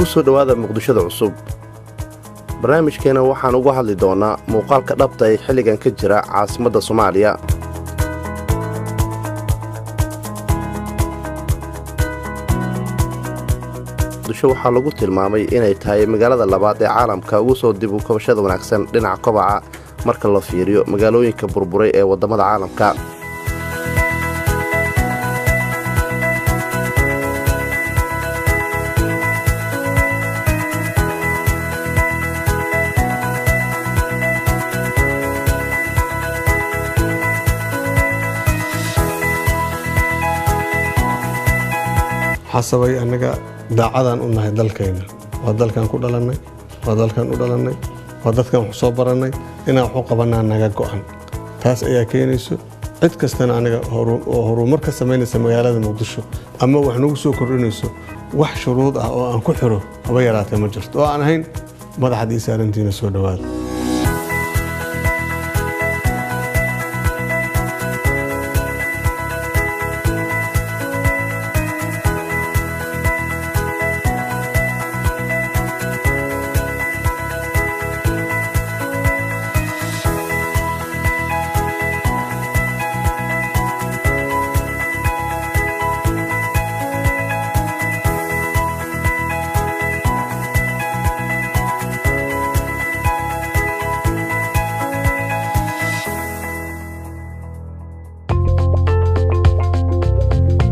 Ku soo dhowaada Muqdishada cusub. Barnaamijkeena waxaan uga hadli doonnaa muuqaalka dhabta ee xilligan ka jira caasimadda Soomaaliya. Muqdisho waxaa lagu tilmaamay inay tahay magaalada labaad ee caalamka ugu soo dib u kabashada wanaagsan dhinaca kobaca marka la fiiriyo magaalooyinka burburay ee waddamada caalamka. Xasabay annaga daacadaan u nahay dalkayna. Waa dalkaan ku dhalannay, waa dalkaan u dhalannay, waa dadkaan wax soo barannay. Inaan wax u qabannaa naga go'an. Taas ayaa keenayso cid kastana aniga oo horumar ka samaynaysa magaalada Muqdisho ama wax nagu soo kordhinayso, wax shuruud ah oo aan ku xiro haba yaraatee ma jirto oo aan ahayn madaxad ii saarantiina soo dhowaada.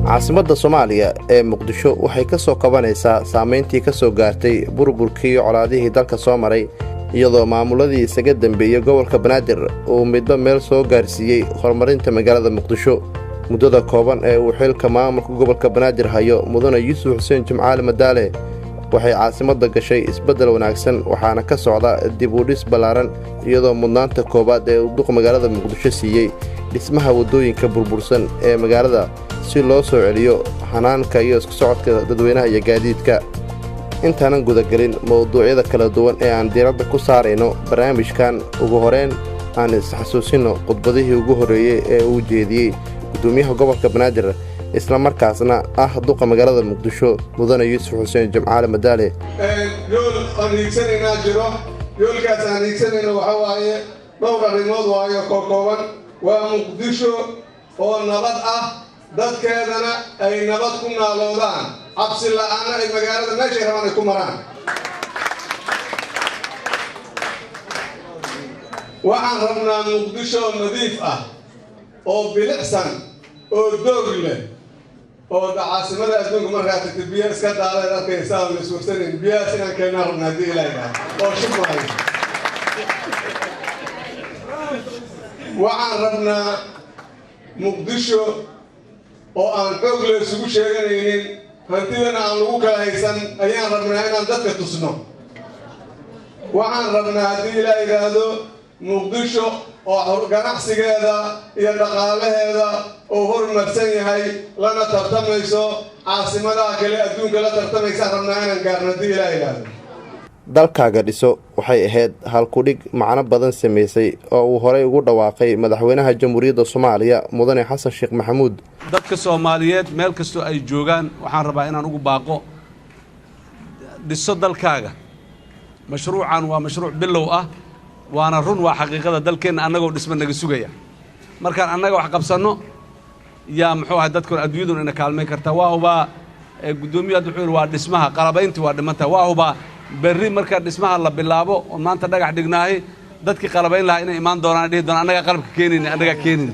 Caasimadda Soomaaliya ee Muqdisho waxay ka soo kabanaysaa saamayntii ka soo gaartay burburkii iyo colaadihii dalka soo maray, iyadoo maamuladii isaga dembeeyey gobolka Banaadir uu midba meel soo gaarsiiyey horumarinta magaalada Muqdisho. Muddada kooban ee uu xilka maamulka gobolka Banaadir hayo Mudane Yuusuf Xuseen Jimcaale Madaale, waxay caasimadda gashay isbeddel wanaagsan, waxaana ka socda dib u dhis ballaaran, iyadoo mudnaanta koowaad ee uu duq magaalada Muqdisho siiyey dhismaha waddooyinka burbursan ee magaalada si loo soo celiyo hanaanka iyo isku socodka dadweynaha iyo gaadiidka. Intaanan gudagelin mawduucyada kala duwan ee aan diiradda ku saarayno barnaamijkan, ugu horeyn aan isxasuusinno khudbadihii ugu horreeyey ee uu jeediyey gudoomiyaha gobolka Banaadir, islamarkaasna ah duqa magaalada Muqdisho, Mudane Yuusuf Xuseen Jimcaale Madaale. Yool aan hiigsanaynaa jiro. Yoolkaas aan hiigsanayno waxa waaye dhowr arrimood waayo kookooban. Waa Muqdisho oo nabad ah, dadkeedana ay nabad ku naaloodaan, cabsi la'aana ay magaalada meeshay rabaan ay ku maraan. Waxaan rabnaa Muqdisho oo nadiif ah oo bilicsan oo doog leh, oo caasimada adduunka markaa tagta biyo iska daaleed arkaysa oo la iswarsanayn. Biyahaas inaan keennaan rabnaa haddii Ilaahay dhaha oo shubmaayo. Waxaan rabnaa Muqdisho oo aan xoog la isugu sheeganaynin, hantidana aan lagu kala haysan ayaan rabnaa inaan dadka tusno. Waxaan rabnaa haddii Ilaah yidhaahdo Muqdisho oo ganacsigeeda iyo dhaqaalaheeda oo horumarsan yahay, lana tartamayso caasimadaha kale adduunka la tartamaysaan rabnaa inaan gaarno haddii Ilaah yidhaahdo. Dalkaaga dhiso waxay ahayd halkudhig macno badan samaysay oo uu horey ugu dhawaaqay madaxweynaha Jamhuuriyadda Soomaaliya, Mudane Xasan Sheekh Maxamuud. Dadka Soomaaliyeed meel kastoo ay joogaan waxaan rabaa inaan ugu baaqo dhiso dalkaaga. Mashruucan waa mashruuc bilow ah, waana run, waa xaqiiqada dalkeenna annagoo dhisma naga sugaya. Markaan annaga wax qabsanno yaa muxuu ahay dadkuna adduunyaduna ina kaalmayn kartaa. Waa hubaa, guddoomiyu hadda wuxuu yidhi waa dhismaha qalabayntii waa dhimantaha. Waa hubaa berri marka dhismaha la bilaabo oon maanta dhagax dhignaahi, dadkii qalabayn lahaa inay imaan doonaan, dhihi doonaan annagaa qalabka keenayna, annagaa keenayna.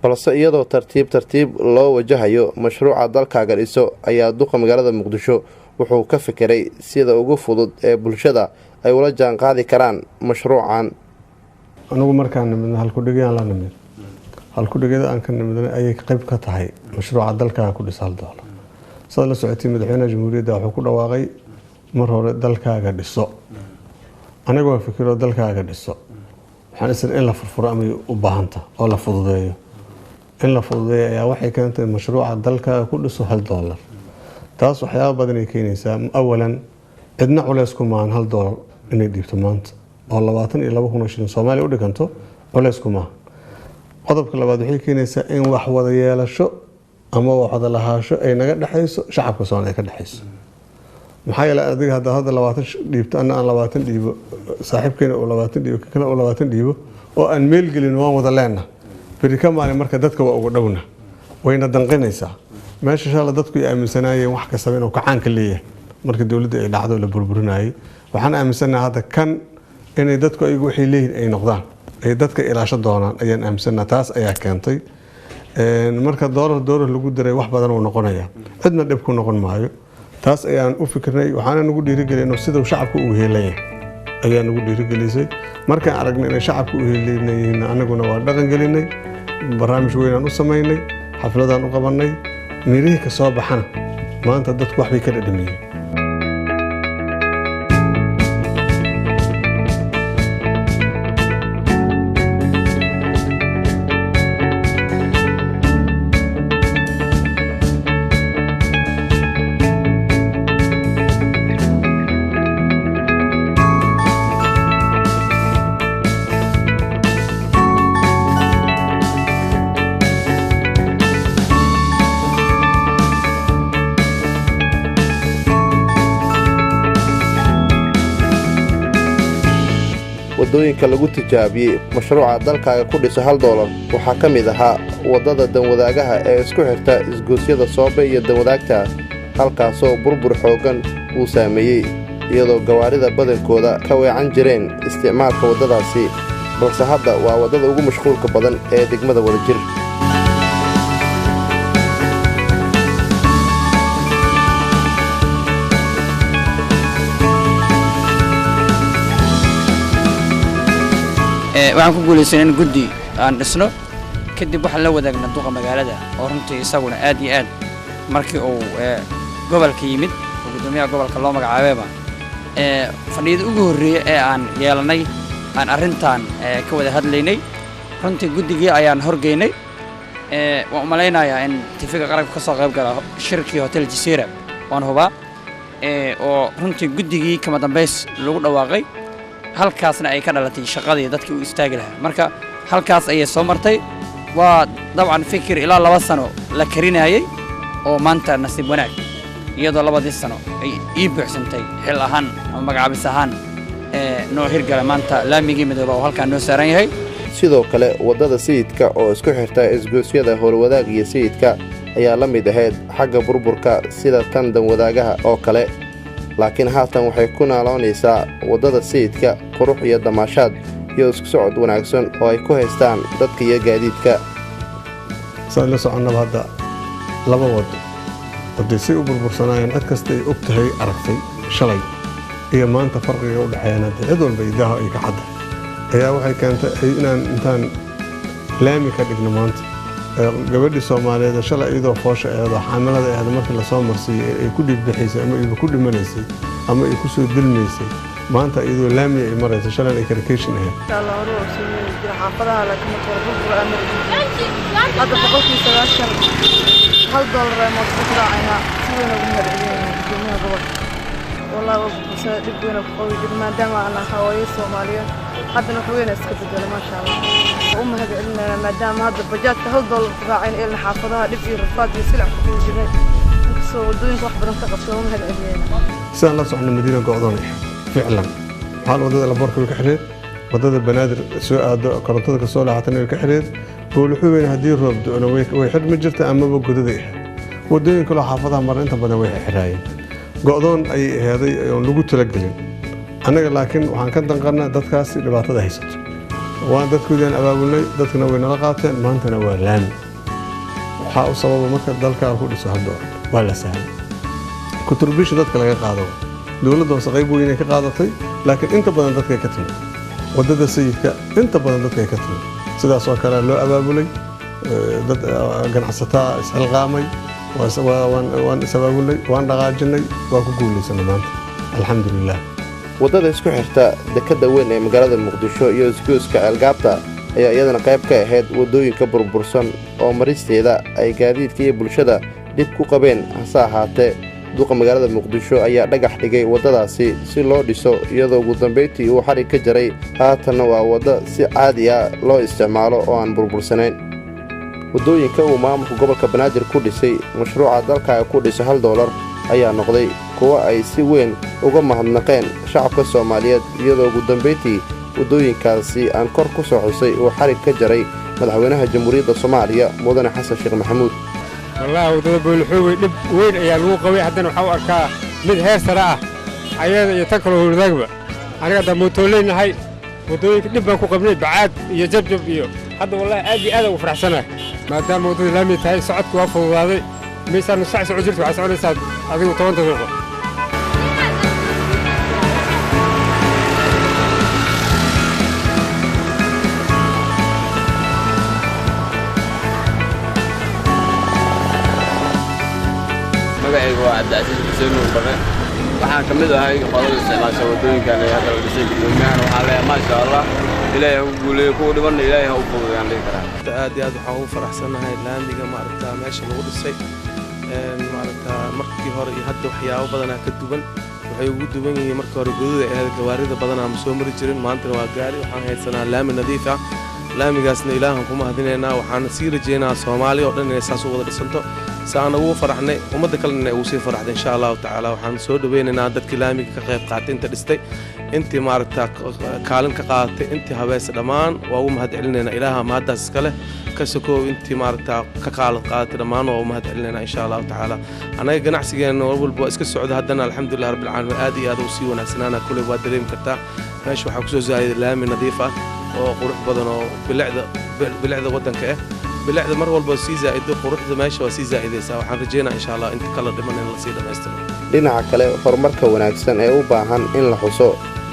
Balse iyadoo tartiib tartiib loo wajahayo mashruuca Dalkaaga Dhiso, ayaa duqa magaalada Muqdisho wuxuu ka fikiray sida ugu fudud ee bulshada ay ula jaanqaadi karaan mashruucan. Anigu markaan nimidna halkudhigyaan la nimid, halkudhigyada aan ka nimidna ayay qayb ka tahay mashruuca Dalkaaga ku Dhisa Hal Doolar. Saad la socotay, madaxweynaha jamhuuriyadda wuxuu ku dhawaaqay mar hore "Dalkaaga dhiso". Aniga waa fikiro "Dalkaaga dhiso", waxaan isir in la furfuro amay u baahanta oo la fududeeyo. In la fududeeyo ayaa waxay keentay mashruuca Dalkaaga ku Dhiso Hal Doolar. Taas waxyaaba badan ay keenaysaa. Awalan, cidna culeys ku maahan $1 inay dhiibto maanta oo 22,000 oo shilin Soomaaliya u dhiganto, culeys ku maaha. Qodobka labaad, waxay keenaysaa in wax wada yeelasho ama wax wada lahaasho ay naga dhexayso, shacabka Soomaaliya ay ka dhexayso. Maxaa yeelay, adiga hadda 20 dhiibto, anna aan 20 dhiibo, saaxiibkeena uu 20 dhiibo, kale uu 20 dhiibo oo aan meel gelin, waan wada leenna beri ka maalin. Marka dadka waa uga dhowna, wayna danqinaysaa. Meesha shala dadku ay aaminsanaayeen wax kastaba inuu kacaanka leeyahay marka dowladda ay dhacdo la burburinayay, waxaan aaminsanahay hadda kan inay dadku ayagu waxay leeyihiin ay noqdaan, ay dadka ilaasho doonaan ayaan aaminsanahay. Taas ayaa keentay marka doolar doolar lagu daray wax badan uu noqonaya, cidna dhib ku noqon maayo. Taas ayaan u fikirnay, waxaana nagu dhiirigeliyay inuu siduu shacabka ugu heelan yahay ayaa nagu dhiirigelisay. Markaan aragnay inay shacabka u heelan yihiin, anaguna waa dhaqan gelinay, barnaamij weynaan u samaynay, xafladaan u qabanay. Mirihii ka soo baxana maanta dadku wax bay ka dhadhamiyeen. Waddooyinka lagu tijaabiyey mashruuca Dalkaaga ku Dhiso Hal Doolar waxaa ka mid ahaa waddada Danwadaagaha ee isku xirta isgoosyada Soobe iyo Danwadaagta, halkaasoo burbur xooggan uu saameeyey, iyadoo gawaarida badankooda ka weecan jireen isticmaalka waddadaasi. Balse hadda waa waddada ugu mashquulka badan ee degmada Wadajir. Waxaan ku guulaysanay in guddi aan dhisno. Kadib waxaan la wadaagna duqa magaalada, oo runtii isaguna aad iyo aad markii uu gobolka yimid oo guddoomiyaha gobolka loo magacaabayba, fadhiyada ugu horreeyey ee aan yeelanay aan arrintan ka wada hadlaynay. Runtii guddigii ayaan horgeynay. Waan u malaynayaa in TV-ga qaranka ka soo qayb gala shirkii Hotel Jazeera, waan hubaa, oo runtii guddigii kama dambays lagu dhawaaqay, halkaasna ay ka dhalatay shaqadii dadkii u istaagi lahaa. Marka halkaas ayay soo martay. Waa dabcan fikir ilaa 2 sano la karinayay oo maanta nasiib wanaag, iyadoo labadii sano ay ii buuxsantay xil ahaan ama magacaabis ahaan, noo hirgala maanta laamigii midooba oo halkaan noo saaran yahay. Sidoo kale, waddada Sayidka oo isku xirta isgoosyada Howlwadaag iyo Sayidka ayaa la mid ahayd xagga burburka sida tan Danwadaagaha oo kale, laakiin haatan waxay ku naaloonaysaa waddada Sayidka qurux iyo damaashaad iyo isku socod wanaagsan oo ay ku haystaan dadka iyo gaadiidka. Saan la soconnaba, hadda laba wado haddii say u burbursanaayeen, cid kasta ay og tahay, aragtay shalay iyo maanta farqiga u dhexeeyaan, haddii cid walba idaaha ay ka cadda ayaa waxay keentay inaan intaan laami ka dhigno maanta gabadhii Soomaaliyeed shalay iyadoo foosha eedo xaamilada ahayd markii lasoo marsiiyey ay ku dhiigbixaysay ama ay ku dhimanaysay ama ay ku soo dulmaysay, maanta iyadoo laami ay marayso, shalay ay karikation ahayd. Xaafadaha laakiin marka hore burbur aan mari jirin. Hadda 90% $1 ay mooto ku raacaynaa. Si weyn ugu mahadcelinayna gudoomiyaha gobolka. Wallahi waa burbursada, dhib weyn ku qabi jir maadaama aan ahaa hooyo Soomaaliyeed. Haddana wax weyn iska bedela, maasha Allah. Waa u mahadcelinaynaa maadaama hadda bajaajka $1 ku raacayna, eelna xaafadaha dhib iyo rafaad iyo silic ku qabi jirnay. Inkastoo waddooyinka wax badan ka qabto, waa u mahadcelinaynaa. Sidaan la socno, Madiina go'doon ficlan waxaan waddada laboorka way ka xidheed, waddada Banaadir soo aado korontada kasoo leexatana way ka xidheed, Gooluxuweyn haddii roob do'no way xidhmi jirta amaba godaday ahayd. Waddooyin kaloo xaafadaha mara inta badan way xidhaayeen, go'doon ayay aheeday oon lagu talagelin annaga. Laakiin waxaan ka danqarnaa dadkaasi dhibaatada haysato. Waan dadkoodii aan abaabulnay, dadkana way nala qaateen. Maantana waa laami. Waxaa u sababa marka dalkaa ku dhiso $1 waa la sahlay. Contribution dadka laga qaado, dowladda hoose qayb weyn ay ka qaadatay, laakiin inta badan dadkay ka timid. Wadada Sayidka inta badan dadkay ka timid. Sidaas oo kale loo abaabulay, dad ganacsataa isxilqaamay. Waan is abaabulnay, waan dhaqaajinay, waan ku guulaysanay maanta, alxamdulilah. Waddada isku xirta dekedda weyn ee magaalada Muqdisho iyo isgoyska Ceelgaabta ayaa iyadana qayb ka ahayd waddooyinka burbursan oo maristeeda ay gaadiidka iyo bulshada dhib ku qabeen. Hase ahaatee, duqa magaalada Muqdisho ayaa dhagax dhigay waddadaasi si loo dhiso, iyadoo ugu dambayntii uu xadhig ka jaray. Haatanna waa waddo si caadi ah loo isticmaalo oo aan burbursanayn. Waddooyinka uu maamulka gobolka Banaadir ku dhisay mashruuca dalkaaga ku dhiso $1 ayaa noqday kuwo ay si weyn uga mahadnaqeen shacabka Soomaaliyeed, iyadoo ugu dambayntii waddooyinkaasi aan kor ku soo xusay uu xadhig ka jaray madaxweynaha Jamhuuriyadda Soomaaliya, Mudane Xasan Sheekh Maxamuud. Wallaahi, waddada Buulaxuubey dhib weyn ayaa lagu qabay. Haddana waxaa u arkaa mid heer sare ah, ayada iyo tan kaloo howladaagba. Aniga haddaa mootoolleynahay, waddooyinka dhib baan ku qabnay, bacaad iyo jabjab iyo hadda. Wallaahi, aad iyo aad ugu faraxsanahay maadaama waddada laami tahay. Socodku waa fududaaday. Meeshaan nus sac socon jirta, waxaa soconaysaa adigu 10 daqiiqo. Magacayga waa Cabdicasiis Xuseen Nuur Bare. Waxaan ka mid ahay qolada isticmaasha waddooyinkan ee hadda la dhisay. Guddoomiyahan waxaan leeyahay, maasha Allah, Ilaahay ha u guuleeyo, kuwa dhibanna Ilaahay ha u fududeeyaan dhihi karaa. Aad iyo aad waxaan ugu faraxsanahay laamiga, maaragtaa, meesha lagu dhisay. Maaragtaa, markii hore iyo hadda waxyaabo badanaa ka duwan. Waxay ugu duwan yihiin, markii hore godada ahayd, gawaarida badanaa ma soo mari jirin. Maantana waa gaari, waxaan haysanaa laami nadiif ah. Laamigaasna Ilaahan ku mahadinaynaa. Waxaana sii rajaynaa Soomaaliya oo dhan inay saas u wada dhisanto, si aan ugu faraxnay, ummadda kalena inay ugu sii faraxday, insha Allahu tacaala. Waxaan soo dhawaynaynaa dadkii laamiga ka qayb qaatay, inta dhistay, intii, maaragta, kaalin ka qaadatay, intii habeese, dhammaan waa ugu mahad celinaynaa. Ilaaha mahaddaas iska leh ka sokow, intii, maaragta, ka qaalad qaadatay, dhammaan waa ugu mahad celinaynaa, insha Allahu tacaala. Annaga ganacsigeenna war walba waa iska socda. Haddana, alxamdulilah rabbil caalamiin, aad iyo aad u sii wanaagsanaana. Kuley waa dareemi kartaa, meesha waxaa kusoo zaa'iday laami nadiif ah oo qurux badan oo bilicda waddanka ah. Bilicda mar walba sii zaa'ido, quruxda meesha waa sii zaa'idaysaa. Waxaan rajaynaa, insha Allah, inta kala dhiman in lasii dhammaystiro. Dhinaca kale, horumarka wanaagsan ee u baahan in la xuso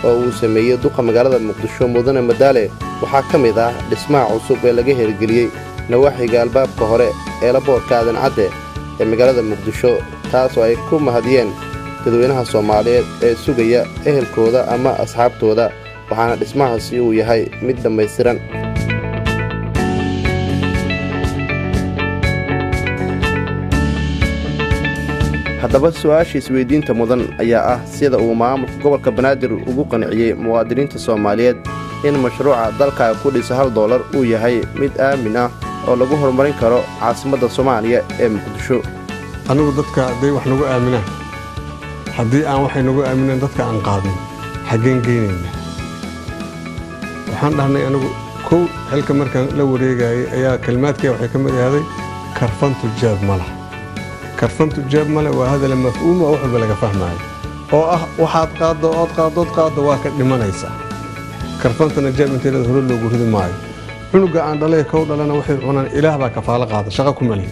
oo uu sameeyey duqa magaalada Muqdisho, Mudane Madaale, waxaa ka mid ah dhismaha cusub ee laga hirgeliyey nawaaxiga albaabka hore ee airportka Aadan Cadde ee magaalada Muqdisho, taas oo ay ku mahadiyeen dadweynaha Soomaaliyeed ee sugaya ehelkooda ama asxaabtooda, waxaana dhismahaasi uu yahay mid dhammaystiran. Haddaba, su-aasha isweydiinta mudan ayaa ah sida uu maamulka gobolka Banaadir ugu qanciyey muwaadiniinta Soomaaliyeed in mashruuca dalkaaga ku dhisa $1 uu yahay mid aamin ah oo lagu horumarin karo caasimadda Soomaaliya ee Muqdisho. Anigu dadka hadday wax nagu aaminaan, haddii aan waxay nagu aaminaan dadka aan qaadno, xaggeen geynayna? Waxaan dhahnay anigu kow, xilka markaan la wareegayay ayaa kelmaadkay waxay ka mid ahaaday: "Karfantu jeeb ma laha." Karfantu jeeb male waa hadala mafhuuma oo wax walba laga fahmaayo, oo ah waxaad qaaddo ood qaaddood qaaddo waa ka dhimanaysaa. Karfantana jeeb intay leeda hore loogu ridi maayo. Cunuga aan dhalay kow dhalana waxay cunaan Ilaah baa kafaalo qaada, shaqo ku malihi.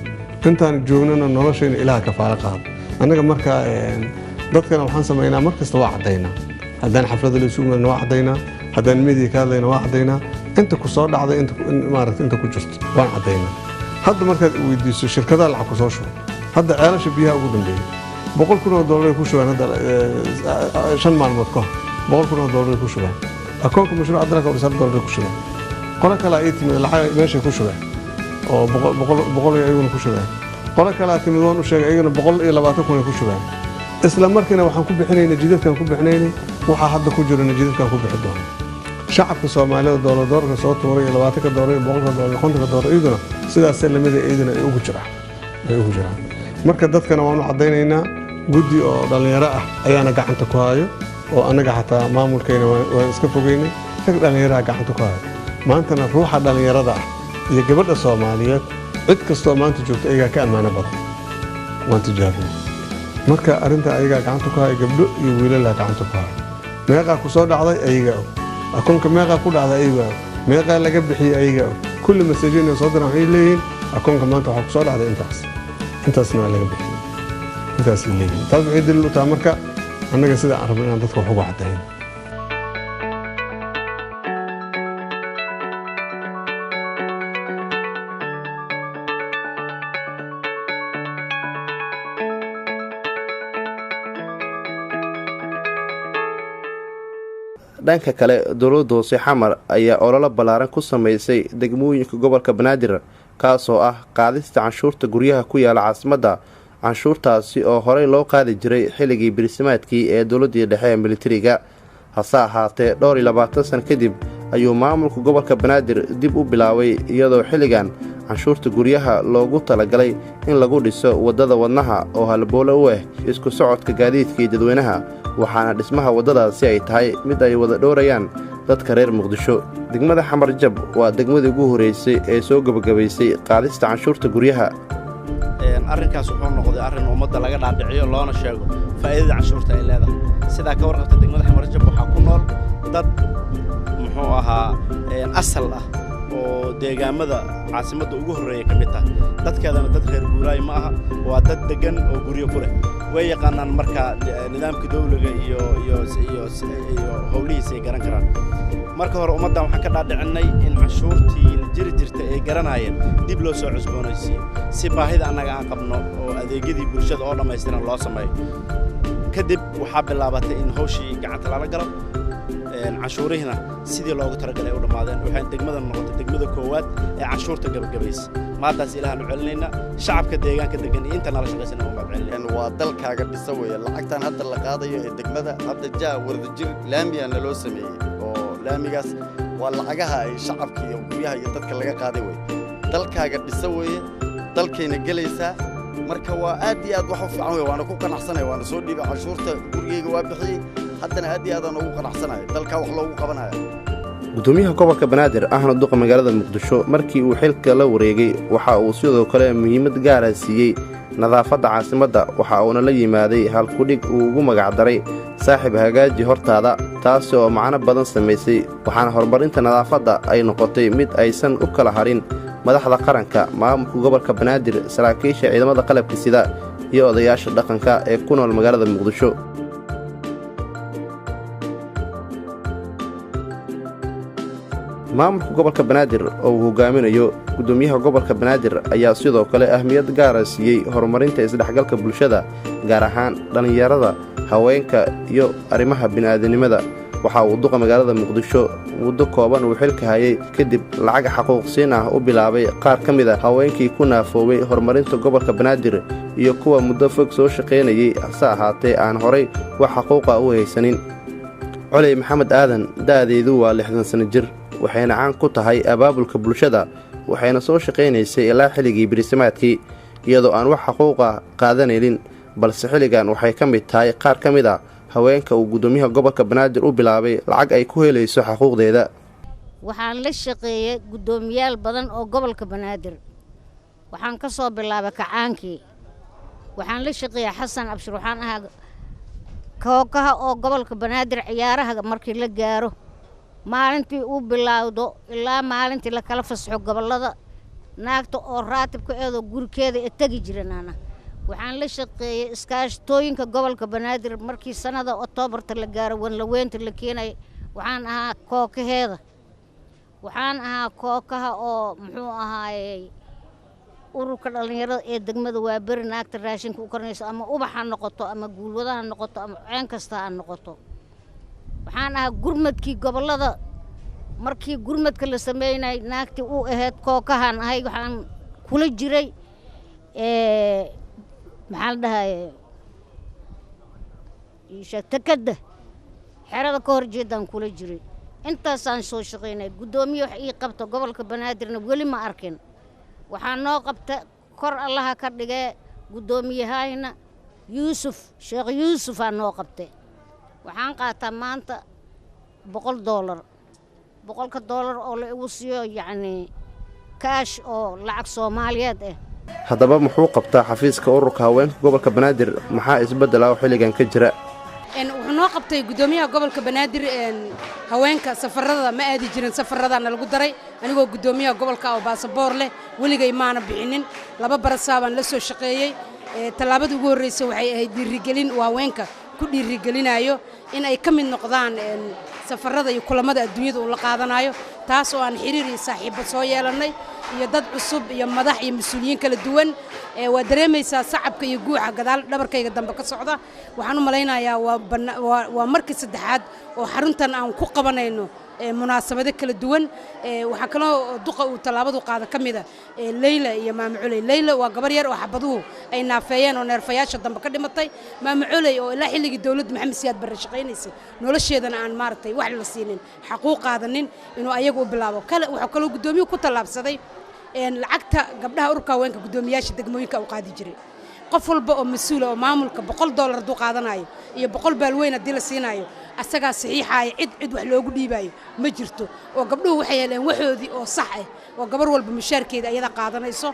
Intaan joognana noloshayna Ilaah kafaalo qaada. Annaga markaa dadkana waxaan samaynaa, mar kasta waa caddaynaa. Haddaan xaflada la isugu imaadna waa caddaynaa, haddaan media ka hadlayna waa caddaynaa, inta ku soo dhacday, inta maaragta inta ku jirto waan caddaynaa. Hadda markaad weydiiso shirkadaha lacag ku soo shubay, hadda ceelasha biyaha ugu dambeeyey $100,000 ay ku shubeen. Hadda 5 maalmood ka hor $100,000 ay ku shubeen akoonka mashruuca dalka oo $1 ay ku shubeen. Qolo kale ay timid, lacag meeshay ku shubeen oo boqol iyaguna ku shubeen. Qolo kale timid, waan u sheegay, iyaguna 120,000 ay ku shubeen. Isla markiina waxaan ku bixinaynay jidadkaan ku bixinaynay. Waxaa hadda ku jirana jidadkaan ku bixi doona. Shacabka Soomaalida doolar doolarka soo tuuray iyo 20-ka doolar iyo 100-ka doolar iyo 50-ka doolar, iyaduna sidaasee lamida, iyaduna ay ugu jiraan. Marka dadkana waan u caddaynaynaa. Guddi oo dhallinyaro ah ayaana gacanta ku hayo, oo annaga xataa maamulkayna waan iska fogeynay, rag dhallinyaraha gacanta ku hayo. Maantana ruuxa dhallinyarada ah iyo gabadha Soomaaliyeed, cid kastoo maanta joogta, ayagaa ka ammaano badan. Waan tijaabinay. Marka arrinta ayagaa gacanta ku haya, gabdho iyo wiilalaa gacanta ku haya. Meeqaa ku soo dhacday ayagaa og, akoonka meeqaa ku dhacday ayagaa og. Meeqaa laga bixiyey ayaga og. Kulli message-yada soo diraan waxay leeyihiin akoonka maanta waxaa ku soo dhacday intaas, intaasna waa laga bixiyey, intaasay leeyihiin. Taas waxay daliil u tahay marka annaga sida aan rabno inaan dadka wax ugu cadayno. Dhanka kale, dowladda hoose Xamar ayaa ololo ballaaran ku samaysay degmooyinka gobolka Banaadir, kaasoo ah qaadista canshuurta guryaha ku yaala caasimadda. Canshuurtaasi oo horey loo qaadi jiray xilligii birisimaadkii ee dowladdii dhexe ee militariga, hase ahaatee dhowr iyo 20 san kadib ayuu maamulka gobolka Banaadir dib u bilaabay, iyadoo xilligan canshuurta guryaha loogu talagalay in lagu dhiso waddada Wadnaha oo halboole u ah isku socodka gaadiidka iyo dadweynaha. Waxaana dhismaha waddadaasi ay tahay mid ay wada dhowrayaan dadka reer Muqdisho. Degmada Xamarjab waa degmadii ugu horreysay ee soo gebagabaysay qaadista canshuurta guryaha. Arrinkaas wuxuu noqday arrin ummadda laga dhaadhiciyo loona sheego faa'iidada canshuurta ay leedahay. Sidaa ka warqabta, degmada Xamarjab waxaa ku nool dad muxuu ahaa asal ah oo deegaamada caasimadda ugu horreeya ka mid tahay. Dadkeedana dad reer guuraayo ma aha, waa dad deggan oo guryo ku leh. Way yaqaanaan marka nidaamka dawliga iyo iyo iyo iyo howlihiisa ay garan karaan. Marka hore ummaddan waxaan ka dhaadhicinnay in canshuurtii la jiri jirtay ay garanaayeen dib loo soo cusboonaysiiyo, si baahida annaga aan qabno oo adeegyadii bulshada oo dhammaystiran loo sameeyo. Kadib waxaa bilaabatay in hawshii gacanta lala galo, canshuurihina sidii loogu talagalay u dhammaadeen. Waxay degmadan noqotay degmada koowaad ee canshuurta gabagabaysa. Maantaas Ilahaan u celinaynaa, shacabka deegaanka degan iyo inta nala shaqaysana u mahad celinayna. Waa dalkaaga dhisa weeye lacagtan hadda la qaadayo ee degmada. Hadda jaa Wadajir laamiyaa naloo sameeyey, oo laamigaas waa lacagaha ay shacabka iyo guryaha iyo dadka laga qaaday weye. Dalkaaga dhisa weeye, dalkayna gelaysaa. Marka waa aad iyo aad wax u fiican wey, waana ku qanacsanaya, waana soo dhiibay canshuurta, gurigayga waa bixiyey. Haddana aad iyo aadaan ugu qanacsanaya dalkaa wax loogu qabanaya. Gudoomiyaha gobolka Banaadir ahna duqa magaalada Muqdisho markii uu xilka la wareegay waxa uu sidoo kale muhiimad gaara siiyey nadaafadda caasimadda. Waxa uuna la yimaaday halkudhig uu ugu magacdaray "Saaxiib hagaaji hortaada", taasi oo macno badan samaysay. Waxaana horumarinta nadaafadda ay noqotay mid aysan u kala harin madaxda qaranka, maamulka gobolka Banaadir, saraakiisha ciidamada qalabka sida iyo odayaasha dhaqanka ee ku nool magaalada Muqdisho. Maamulka gobolka Banaadir oo uu hogaaminayo gudoomiyaha gobolka Banaadir ayaa sidoo kale ahmiyad gaara siiyey horumarinta isdhexgalka bulshada, gaar ahaan dhallinyarada, haweenka iyo arrimaha bini'aadanimada. Waxa uu duqa magaalada Muqdisho muddo kooban uu xilka hayay kadib lacag xaquuqsiin ah u bilaabay qaar ka mid a haweenkii ku naafoobay horumarinta gobolka Banaadir iyo kuwa muddo fog soo shaqaynayey, hase ahaatee aan horay wax xaquuqa u haysanin. Coley Maxamed Aadan da'deedu waa 60 sano jir, waxayna caan ku tahay abaabulka bulshada, waxayna soo shaqaynaysay ilaa xilligii birisimaadkii iyadoo aan wax xaquuqa qaadanaynin, balse xilligan waxay ka mid tahay qaar ka mid a haweenka uu guddoomiyaha gobolka Banaadir u bilaabay lacag ay ku helayso xaquuqdeeda. Waxaan la shaqeeyey guddoomiyaal badan oo gobolka Banaadir. Waxaan ka soo bilaabay kacaankii. Waxaan la shaqeeyey Xasan Abshir. Waxaan ahaa kookaha oo gobolka Banaadir ciyaaraha markii la gaaro, maalintii uu bilaawdo ilaa maalintii la kala fasaxo gobollada, naagta oo raatibka eedoo gurikeeda ee tegi jiran ana. Waxaan la shaqeeyey iskaashatooyinka gobolka Banaadir. Markii sanada Oktoobarta la gaaro, wanlaweynta la keenay, waxaan ahaa kookaheeda. Waxaan ahaa kookaha oo muxuu ahaayey ururka dhallinyarada ee degmada Waaberi, naagta raashinka u karinayso, ama ubax ha noqoto ama guulwada ha noqoto ama ceen kasta ha noqoto. Waxaan ahaa gurmadkii gobollada. Markii gurmadka la sameynay, naagtii u ahayd kookahaan ahay. Waxaan kula jiray, maxaa la dhahaye, takadda xerada ka horjeedaan kula jiray. Intaasaan soo shaqaynay. Guddoomiye wax ii qabta gobolka Banaadirna weli ma arkin. Waxaa noo qabta, kor Allaha ka dhigee, guddoomiyahayna Yuusuf Sheekh Yuusufaa noo qabtay. Waxaan qaataa maanta $100, $100-ka oo la igu siiyo yacnii kaash oo lacag Soomaaliyeed ah. Haddaba muxuu qabtaa xafiiska ururka haweenka gobolka Banaadir? Maxaa isbeddel ah oo xilligan ka jira? Wuxuu Wuxuu noo qabtay guddoomiyaha gobolka Banaadir haweenka safarada ma aadi jirin, safaradaana lagu daray. Anigoo guddoomiyaha gobolka oo baasaboor leh weligay maana bixinin. 2 barasaabaan la soo shaqeeyey. Tallaabada ugu horreysa waxay ahayd dhiirigelin uu haweenka ku dhiirigelinayo in ay ka mid noqdaan safarada iyo kulamada adduunyada uu la qaadanayo, taas oo aan xiriir iyo saaxiibo soo yeelannay iyo dad cusub iyo madax iyo mas-uuliyiin kala duwan. Waa dareemaysaa sacabka iyo guuxa gadaal dhabarkayga dambe ka socda. Waxaan u malaynayaa waa markii saddexaad oo xaruntan aan ku qabanayno munaasabado kala duwan. Waxaa kaloo duqa uu tallaabadu qaada ka mida Leyla iyo Maamo Culey. Leyla waa gabar yar oo xabaduhu ay naafeeyeen oo neerfayaasha dambe ka dhimatay. Maamo Culey oo ilaa xilligii dowladda Maxamed Siyaad Barre shaqaynaysay, nolosheedana aan maaragtay wax la siinin, xaquuq qaadanin, inuu ayagu u bilaabo kale. Wuxuu kaloo guddoomiyuhu ku tallaabsaday lacagta gabdhaha ururka haweenka guddoomiyaasha degmooyinka u qaadi jiray. Qof walba oo mas-uula oo maamulka $100 hadduu qaadanayo iyo 100 baalweyn haddii la siinayo, asagaa saxiixaaya, cid wax loogu dhiibayo ma jirto. Oo gabdhuhu waxay heleen waxoodii oo sax ah oo gabar walba mushaarkeeda ayada qaadanayso.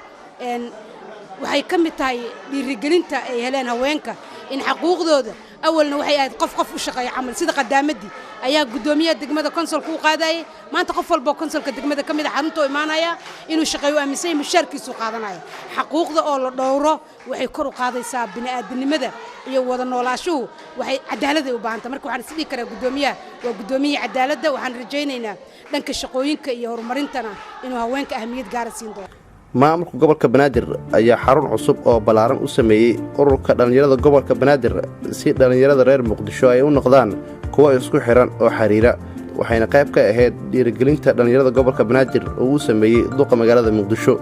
Waxay ka mid tahay dhiirigelinta ay heleen haweenka in xaquuqdooda. Awalna waxay ahayd qof qof u shaqeeya camal, sida qadaamadii ayaa guddoomiyaha degmada konsolka u qaadayay. Maanta qof walba oo konsolka degmada ka mid a xarunta u imaanaya inuu shaqeeyo aaminsan yahay, mushaarkiisuu qaadanaya. Xaquuqda oo la dhowro waxay kor u qaadaysaa bini'aadanimada iyo wada noolaashuhu, waxay cadaaladday u baahanta. Marka waxaan is dhihi karaa guddoomiyaha waa guddoomiyihii cadaaladda. Waxaan rajaynaynaa dhanka shaqooyinka iyo horumarintana inuu haweenka ahamiyad gaara siin doono. Maamulka gobolka Banaadir ayaa xarun cusub oo ballaaran u sameeyey ururka dhallinyarada gobolka Banaadir si dhallinyarada reer Muqdisho ay u noqdaan kuwo isku xidhan oo xiriira, waxayna qayb ka ahayd dhiirigelinta dhallinyarada gobolka Banaadir oo uu sameeyey duqa magaalada Muqdisho.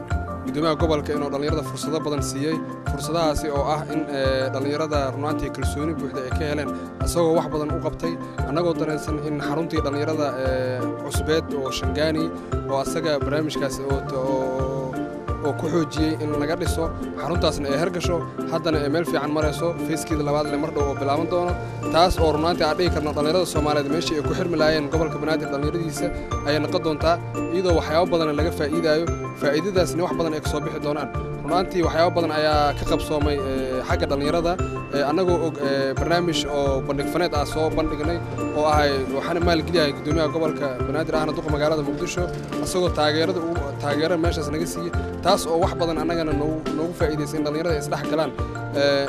Gudoomiyaha gobolka inuu dhallinyarada fursado badan siiyey, fursadahaasi oo ah in dhallinyarada runaantii kalsooni buuxda ay ka heleen, isagoo wax badan u qabtay. Annagoo dareensan in xaruntii dhallinyarada cusbeed oo Shangaani oo asaga barnaamijkaas oo ku xoojiyey in laga dhiso xaruntaasna ay hergasho, haddana ay meel fiican marayso, phase-keeda labaad le mar dhow oo bilaaban doono, taas oo runaantii aan dhihi karno dhallinyarada Soomaaliyeed meeshii ay ku xirmi lahaayeen gobolka Banaadir dhallinyaradiisa ayay noqon doontaa, iyadoo waxyaabo badan laga faa'iidayo, faa'iidadaasna wax badan ay kasoo bixi doonaan. Runaantii waxyaabo badan ayaa ka qabsoomay xagga dhallinyarada. Annagoo og barnaamij oo bandhig faneed ah soo bandhignay oo ahay waxaana maalgeliyahay gudoomiyaha gobolka Banaadir ahna duqa magaalada Muqdisho, isagoo taageerada taageero meeshaas naga siiyey, taas oo wax badan annagana noogu faa'iidaysay in dhallinyarada ay isdhex galaan,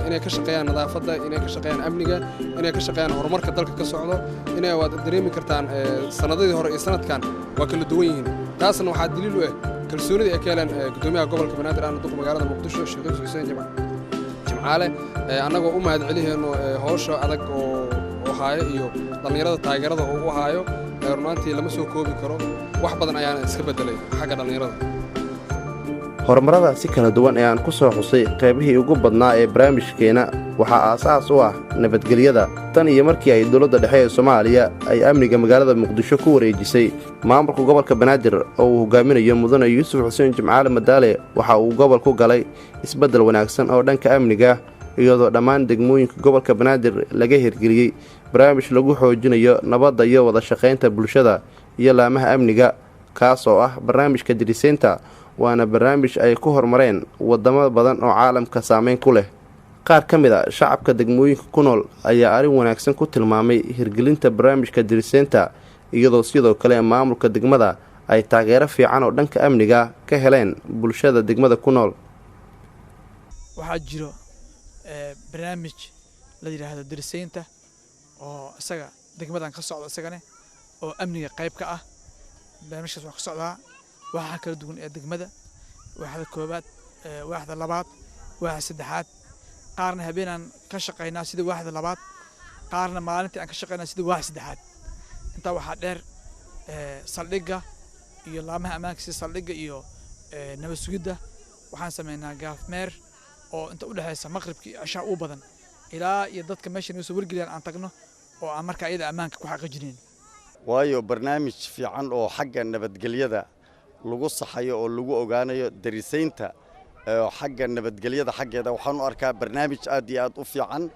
inay ka shaqeeyaan nadaafadda, inay ka shaqeeyaan amniga, inay ka shaqeeyaan horumarka dalka ka socdo. Inay waad dareemi kartaan sanadadii hore iyo sanadkan waa kala duwan yihiin. Taasna waxaa daliil u ah kalsoonida ay ka heleen gudoomiyaha gobolka Banaadir ahna duqa magaalada Muqdisho, Sheekh Yuusuf Xuseen Jimcaale. Annagoo u mahad celihayno howsha adag oo haayo iyo dhallinyarada taageerada oo u haayo, runaantii lama soo koobi karo, wax badan ayaana iska beddelay xagga dhallinyarada. Horumarada si kala duwan ee aan ku soo xusay qaybihii ugu badnaa ee barnaamijkeenna waxaa aasaas u ah nabadgelyada. Tan iyo markii ay dowladda dhexe ee Soomaaliya ay amniga magaalada Muqdisho ku wareejisay maamulka gobolka Banaadir oo uu hogaaminayo mudane Yuusuf Xuseen Jimcaale Madaale, waxa uu gobolku galay isbeddel wanaagsan oo dhanka amniga, iyadoo dhammaan degmooyinka gobolka Banaadir laga hirgeliyey barnaamij lagu xoojinayo nabadda iyo wada shaqaynta bulshada iyo laamaha amniga, kaas oo ah barnaamijka diriseynta. Waana barnaamij ay ku horumareen waddamo badan oo caalamka saameyn ku leh. Qaar ka mid a shacabka degmooyinka ku nool ayaa arrin wanaagsan ku tilmaamay hirgelinta barnaamijka diriseynta, iyadoo sidoo kale maamulka degmada ay taageero fiican oo dhanka amniga ka heleen bulshada degmada ku nool. Waxaa jiro barnaamij la yidhaahdo diriseynta oo isaga degmadan ka socda, isagane oo amniga qayb ka ah. Barnaamijkaas waxaa ka socdaa waaxa kala duwan ee degmada: waaxda koowaad, waaxda labaad, waaxda saddexaad. Qaarna habeenaan ka shaqaynaa sida waaxda labaad, qaarna maalintii aan ka shaqaynaa sida waaxda saddexaad. Intaa waxaa dheer saldhigga iyo laamaha ammaanka sida saldhigga iyo nabad sugidda waxaan sameynaa gaafmeer oo inta u dhexeysa maqribka iyo cishaha ugu badan ilaa iyo dadka meesha naga soo wargeliyaan aan tagno oo aan markaa iyada ammaanka ku xaqiijinayn. Waayo, barnaamij fiican oo xagga nabadgelyada lagu saxayo oo lagu ogaanayo darisaynta xagga nabadgelyada xaggeeda, waxaan u arkaa barnaamij aad iyo aad u fiican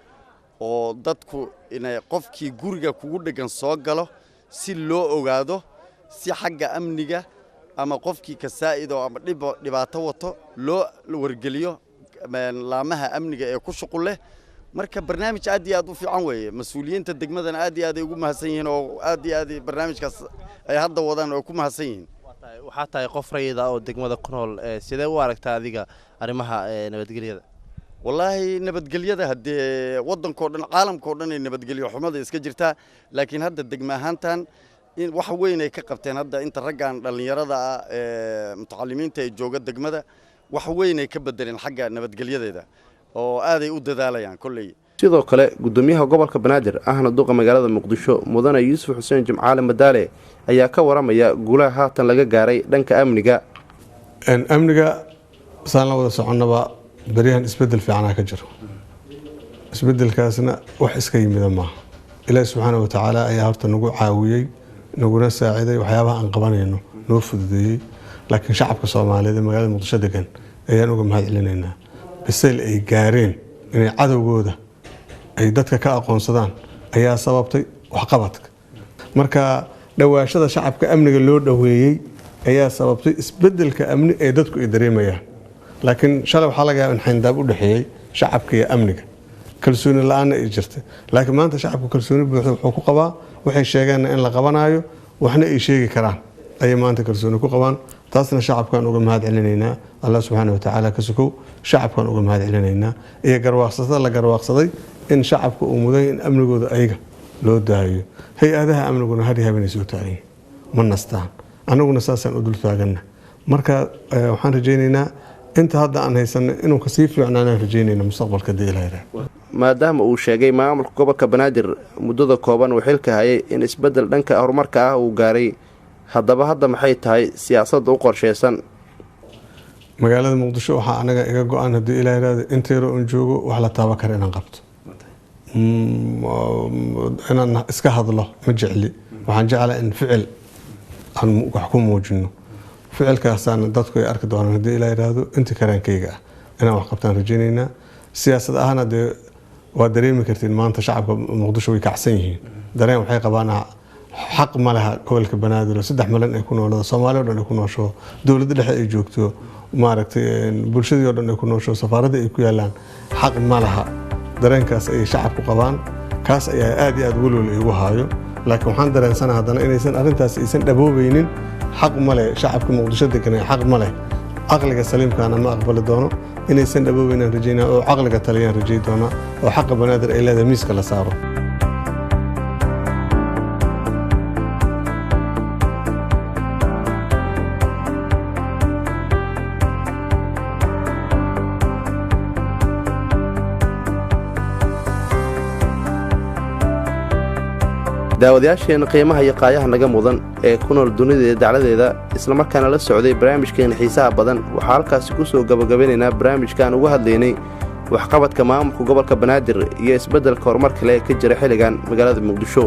oo dadku inay qofkii guriga kugu dheggan soo galo si loo ogaado, si xagga amniga ama qofkii kasaa'id oo ama dhibaato wato loo wargeliyo laamaha amniga ee ku shuqul leh. Marka barnaamij aad iyo aad u fiican weeye. Mas-uuliyiinta degmadana aad iyo aad ay ugu mahadsan yihiin, oo aad iyo aad barnaamijkaas ay hadda wadaan oo ku mahadsan yihiin. Waxaa tahay qof rayida oo degmada ku nool, sidee u aragtaa adiga arrimaha nabadgelyada? Wallaahi, nabadgelyada haddee waddankao dhan, caalamkao dhan ay nabadgelyo xumada iska jirtaa, laakiin hadda degma ahaantan in wax weyn ay ka qabteen hadda inta raggan dhallinyarada ah ee mutacalimiinta ay jooga degmada, wax weyn ay ka bedeleen xagga nabadgelyadeeda oo aaday u dadaalayaan kolley. Sidoo kale, gudoomiyaha gobolka Banaadir ahna duqa magaalada Muqdisho, mudane Yuusuf Xuseen Jimcaale Madaale, ayaa ka waramaya guulaha haatan laga gaaray dhanka amniga. Amniga saan la wada soconnaba, beryahan isbedel fiicanaa ka jiro. Isbedelkaasna wax iska yimida maaha. Ilaahi subxaana wa tacaala ayaa horta nagu caawiyey, naguna saaciday, waxyaabaha aan qabanayno noo fududeeyey, laakiin shacabka Soomaaliyeed ee magaalada Muqdisho degan ayaan uga mahad celinaynaa bisayl ay gaareen inay cadowgooda ay dadka ka aqoonsadaan ayaa sababtay waxqabadka. Marka dhowaashada shacabka amniga loo dhoweeyey ayaa sababtay isbedelka amni ee dadku ay dareemayaan. Laakiin shalay waxaa laga yaaba in xayndaab u dhexeeyey shacabka iyo amniga, kalsooni la-aanna ay jirtay, laakiin maanta shacabku kalsooni buuxda wuxuu ku qabaa waxay sheegeenna in la qabanayo, waxna ay sheegi karaan ayay maanta kalsooni ku qabaan. Taasna shacabkaan uga mahad celinaynaa. Allah subxaana wa tacaala ka sukow, shacabkaan uga mahad celinaynaa iyo garwaaqsatada la garwaaqsaday in shacabka uu mudan in amnigooda ayaga loo daayo. Hay-adaha amniguna hari habeenay soo taagan, ma nastaan, annaguna saasaan u dul taaganna. Marka waxaan rajaynaynaa inta hadda aan haysanno inuu kasii fiicnaanaan rajaynayna mustaqbalka dii Ilaah yidhaahdo. Maadaama uu sheegay maamulka gobolka Banaadir muddada kooban uu xilka hayay in isbeddel dhanka horumarka ah uu gaaray, haddaba hadda maxay tahay siyaasadda u qorsheysan? Magaalada Muqdisho waxaa anaga iga go-an, haddii Ilaah yidhaahdo, inta yaroo un joogo wax la taaban kara inaan qabto. Inaan iska hadlo ma jecli, waxaan jeclaa in ficil aan wax ku muujino. Ficilkaasaana dadku ay arki doonaan haddii Ilaah yidhaahdo. Inta karaankayga ah inaan wax qabtaan rajaynaynaa. Siyaasad ahaana dee waa dareemi kartiin, maanta shacabka Muqdisho way kacsan yihiin, dareen waxay qabaan xaq ma laha gobolka Banaadir oo 3 malyan ay ku noolada, Soomaali o dhan ay ku noosho, dowladda dhexe ay joogto, maaragtay, bulshadii oo dhan ay ku noosho, safaaradda ay ku yaalaan, xaq ma laha. Dareenkaas ayay shacabku qabaan, kaas ayaa aad iyo aad welwel igu haayo. Laakiin waxaan dareensana haddana inaysan arrintaas aysan dhaboobaynin. Xaq ma leh shacabka Muqdisho deganay, xaq ma leh, caqliga saliimkaana ma aqbali doono. Inaysan dhaboobaynaan rajaynaa oo caqliga taliyaan rajay doonaa oo xaqa Banaadir ay leedahay miiska la saaro. Daawadayaasheenna qiimaha iyo qaayaha naga mudan ee ku nool dunida dacladeeda, islamarkaana la socday barnaamijkeena xiisaha badan, waxaa halkaasi ku soo gabagabanaynaa barnaamijkaan uga hadlaynay waxqabadka maamulka gobolka Banaadir iyo isbeddelka horumarka leh ee ka jira xilligan magaalada Muqdisho.